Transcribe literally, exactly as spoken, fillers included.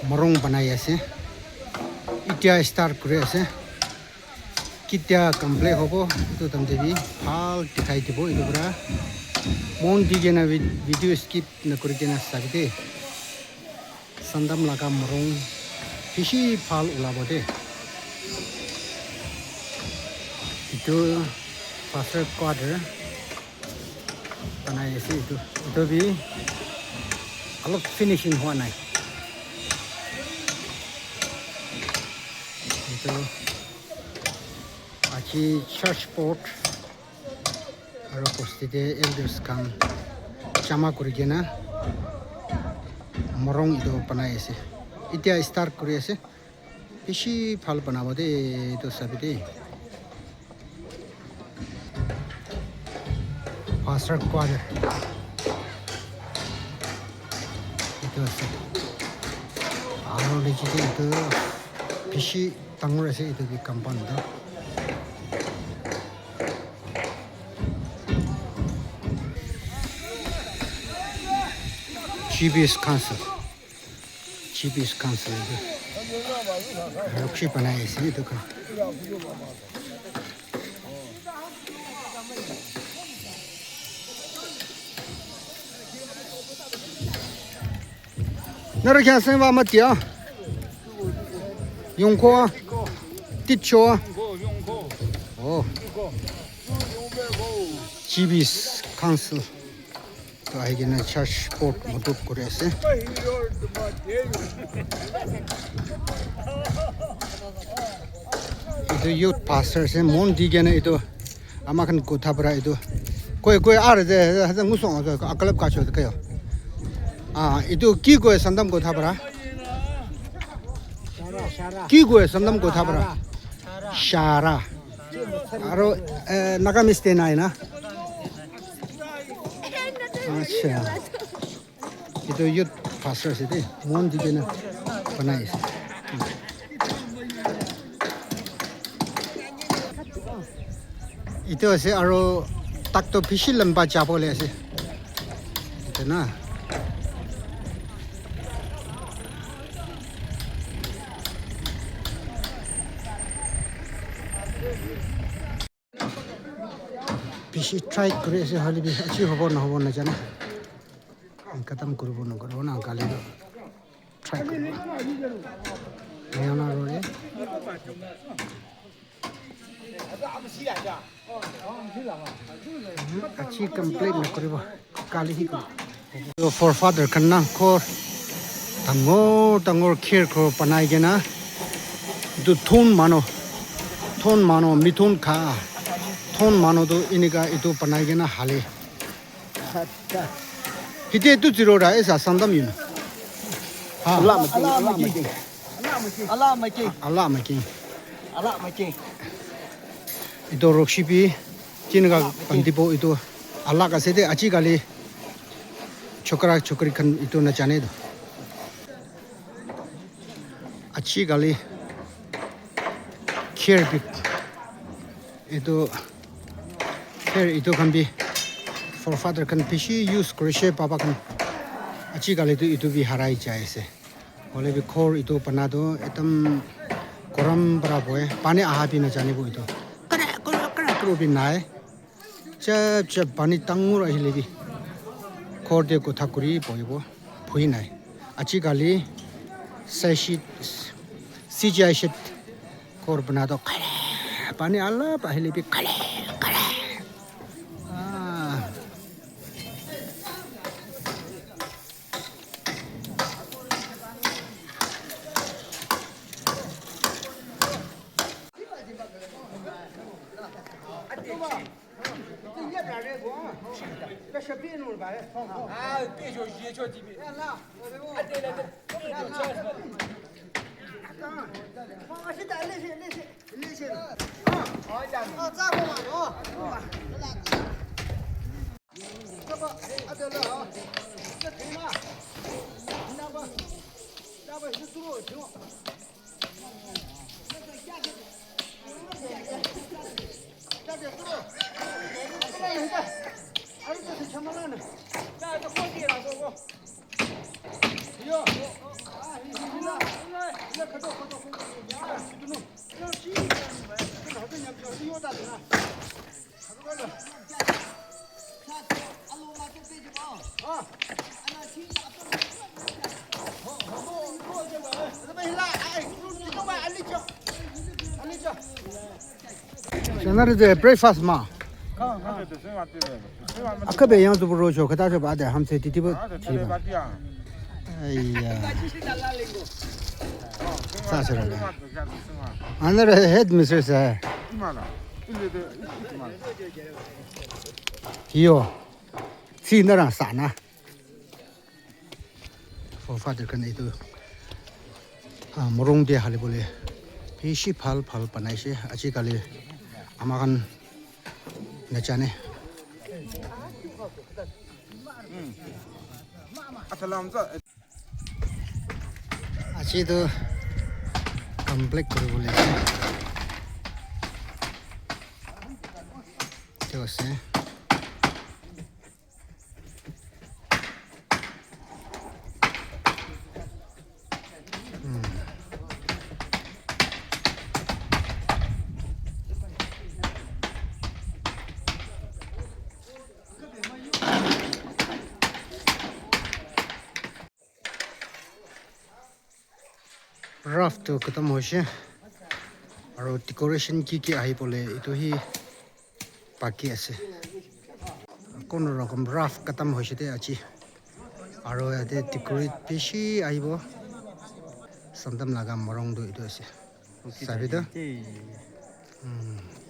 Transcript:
Morung banai ase. Itya start kuri ase. Kitya complete hobo, etu time te bi bhal dikhai dibo etu para. Mon di kena vi-, video skip nakuri kena sabi de. Sangtam laga morung bishi bhal ulabo de. Etu pastor quarter banai ase etu. Etu bi alop finishing hua nai. Etu aji church board aro bosti te elders khan jama kuri kena morung etu banai ase. Itya start kuri ase. Bishi bhal banabo de etu sabi de. Pastor quarter. Etu ase. Aro likhi de etu bishi dangor ase etu bi compound toh. G B S Council. G B S Council etu. Rakshi banai ase etu khan. Nara kya sen wa matia. Yongko. Ticho. Oh. G B S Council. To ahi kena church board mudut kuri ase. Etu youth pastor ase, mon di kena etu ama khan kotha para etu koi koi ar de hasa ngusong akalap kacho kayo. Ah, etu ki koi Sangtam kotha para? Ki koi Sangtam kotha para? Shara. Aro, eh, Nagamese te nai na. Acha. Etu youth pastor ase de, mon di kena banai ase. Etu ase aro tak toh bishi lamba jabo le ase. Etu na. Bishi try kuri ase hoile bi aji hobo nahobo najane. Khatam kuribo nakuribo na kali toh try kuribo. Naya na rore. Aji complete nakuribo. Kali hi kuribo. Etu forefather khan na ghor dangor dangor kher ghor banai kena etu thon manu, thon manu, mithun kha, thon manu tu enika etu banai kena hale. Hite etu zero ra esa Sangtam yun. Ha. Allah making, Allah making. Allah making. Allah making. Allah making. Etu rokshi bi Chinaka pantibo etu alag ase de, aji kali chokra chokri khan etu na jane do. Aji kali kher bi etu kher etu khan bi forefather khan bishi use kurishe baba khan aji kali tu etu bi harai jai ase. Hoile bi ghor etu bana tu ekdam gorom para bohe, pani aha bi najanibo etu. Kara, kara, kara, kara bi nai. Chep, chep, pani dangor ahile bi ghor te kotha kuri bohibo, bhui nai. Aji kali C G I sheet, C G I sheet ghor bana tu khare, pani alop ahile bi khare, khare. Ah. Sana de breakfast ma. Akabe yang tu bro cho kata cho ba de ham se titi ba. Aiya. Sa sa ra. Another head mistress hai. Iyo. Si na ra sa na. Forefather khan etu, ah, morung te hali bole bishi bhal bhal banai se. Aji kali ama khan na jane. Aji tu complete kori bole ase. Etu ase. Rough tu khatam hoise. Aro decoration ki ki ahi bole etu hi baki ase. Kono rokom rough khatam hoise de aji. Aro yate decorate bishi ahibo. Santam laga morung tu etu ase. Sabi tu? Hmm.